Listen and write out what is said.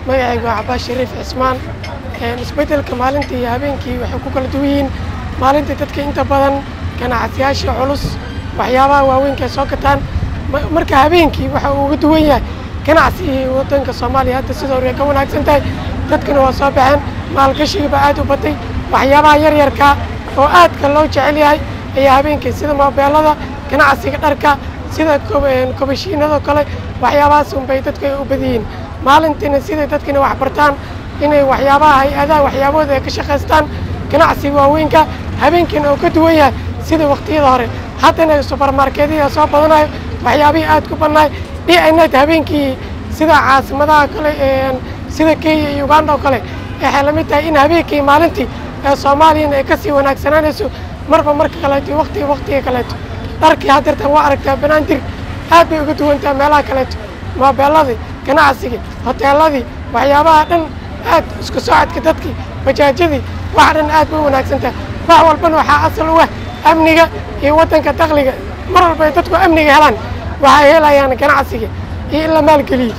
Magacaygu waa Cabaas Shariif Cismaan. Isbeddelka maalintii iyo habeenkii waxay ku kala duwan yihiin, maalintii dadka inta badan ganacsiyaasha culus waxyaabaha waaweynka ay soo gataan. Marka habeenkii waxa uu uga duwan yahay ganacsigii waddanka Soomaaliya hadda sidoo hore ka wanaagsan tahay, dadkuna waa soo baxeen, maalgashiga baa aad u batay. Waxyaabaha yaryarka oo aadka loo jecel yahay ayaa habeenkii, sida moobeelada, ganacsiga dharka, sida kobashiinadoo kale, waxyaabahaas unbay dadku ay u badiyiin. Maalintiina siday dadkina wax bartaan, inay waxyaabaha hay-adaha waxyaabahooda ay ka shaqaystaan, ganacsiga waaweynka habeenkiina oo ka duwan yahay sida waqtiyada hore. Haddana subarmarkeedyada soo badanayo, waxyaabihii aad ku badnaay dhned habeenkii, sida caasimadaha kale sida Kenya iyo Uganda oo kale, waxay la mid tahay in habeenkii maalintii ee Soomaaliyana ay kasii wanaagsanaanayso marba marka kaleeto, waqtiga waqtiga kaleeto. Dharkii haddeertan waa aragtaa, Banaadir aad bay uga duwan tahay meelaha kaleeto, moobeeladii, ganacsigii, hoteeladii, waxyaabaha dhan aad isku socodka dadkii, bajaajyadii, wax dhan aad bay u wanaagsan tahay. Wax walbana waxaa asal u ah amniga iyo waddanka dakhliga. Mar walba ay dadku amniga helaan, waxay helayaan ganacsiga iyo in la maalgeliyo.